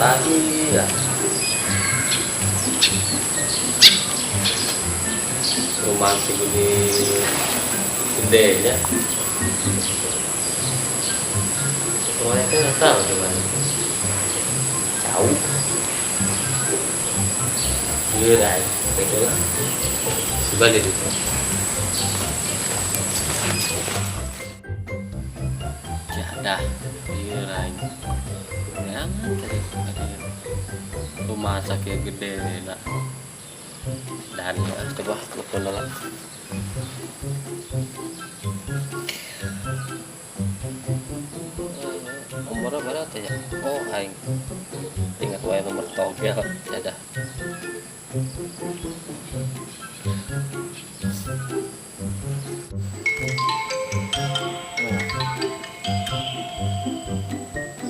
Tadi ya. Rumah segini gede ya. Proyeknya nggak tahu gimana. Jauh. Iya, itu lah. Suka jadi itu. Jadah, iya lain. Jangan tadi tadi rumah sakit gede lah. Dan ya, coba telepon lah. Nomornya berapa ya? Oh, aing ingat wae nomor togel. Jadah.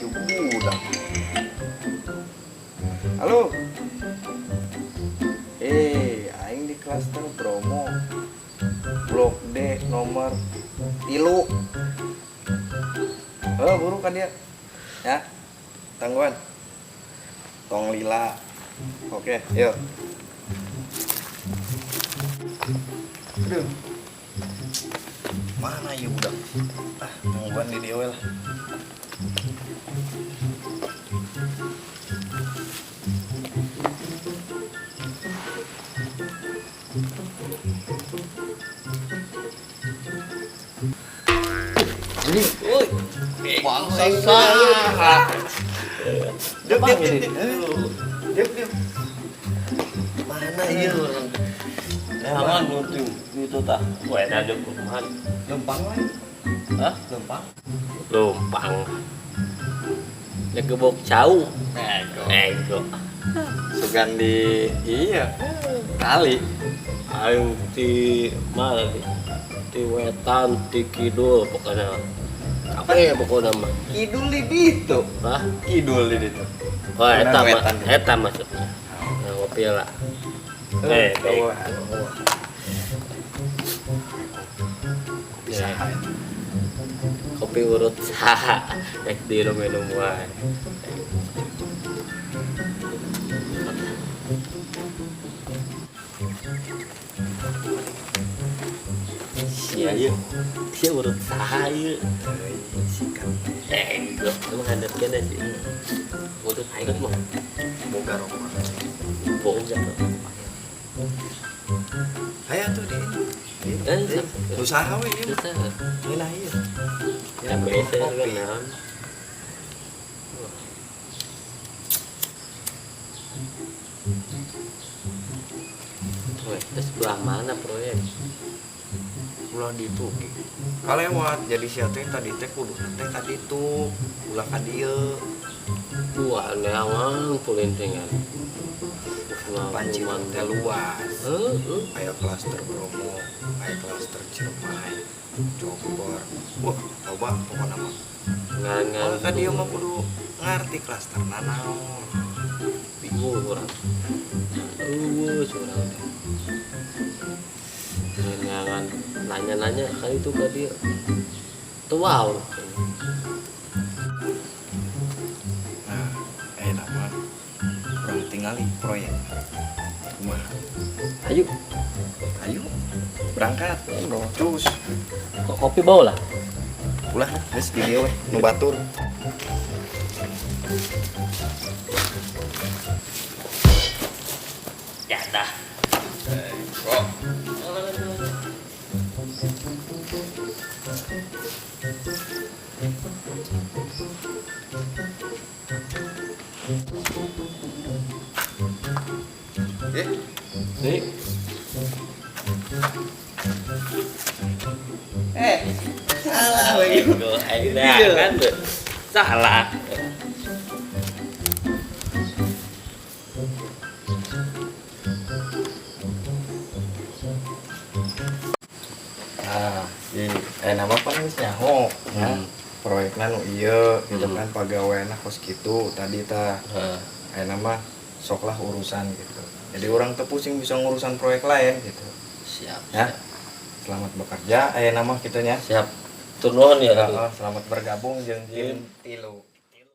Ieu budak. Halo. Eh, aing di klaster Bromo. Blok D nomor 3. Oh, buru kan dia. Ya. Tangguhan. Tong lila. Oke, yuk. Aduh. Mana ya budak? Ah, tangguhan di dia we lah. Woi, bangsa saha. Diuk, diuk, diuk, diuk. Diuk, diuk. Mana ieu orang? Jangan nunting itu tah. Wah, ada kumaha? Lempang lain. Hah? Lempang. Lumpang. Nyegebok cau. Ego. Ego. Sugan di iya. Kali. Aing di mana di? Di wetan, di kidul pokoknya. Apa ya pokoknya mah? Kidul di ditu. Hah? Kidul di ditu. Oh, eta mah, Wetan. Eta maksudnya. Nah, ngopi lah. Eh, baik. Bisa. Ya. Kopi urut saha rek diminum wae. Sia ieu. Sia urut saha ieu? Sikat. Eh, enggak, emang handap kene sih. Urut urut mah Boga rokok. Boga. Hayo tuh di ini. Eh, Usaha we ieu. Bisa. Ngeunah ieu. Ya biasa kan Kopi. Naon. Weh, terus sebelah mana proyek? Ulah ditu ge. Kalewat jadi sia teh tadi teh kudu teh ka ditu, ulah ka dieu. Wah, neangan pulintingan. Panci teh luas. Heeh. Aya klaster Bromo, aya klaster Ciremai, Jogor. Wah, loba pokona mah. Ngan-ngan. Kalau ka dieu mah kudu ngarti klaster naon. Bingung urang. Eueuh, curang teh. Ngan nanya-nanya kali itu ke dia. Tuh wow. Nah, enak mah. Urang tingali proyek. Kumaha? Ayo, Ayo, berangkat. Cus. Kok kopi bawa lah. Ulah, geus di dieu we, nu batur. Ya dah. Kok. Eh, Nih, eh, salah lagi. Ego, aing kan tuh. Salah. Nah, di nama pan geus nyaho nya. Proyekna nu ieu gitu kan pagaweana kos kitu tadi tah. Heeh. Ayeuna mah sok lah urusan gitu. Jadi orang teu pusing bisa ngurusan proyek lain gitu. Siap. Ya. Selamat bekerja ayeuna mah kitu nya. Siap. Turun ya. Heeh, selamat bergabung jeung tim 3.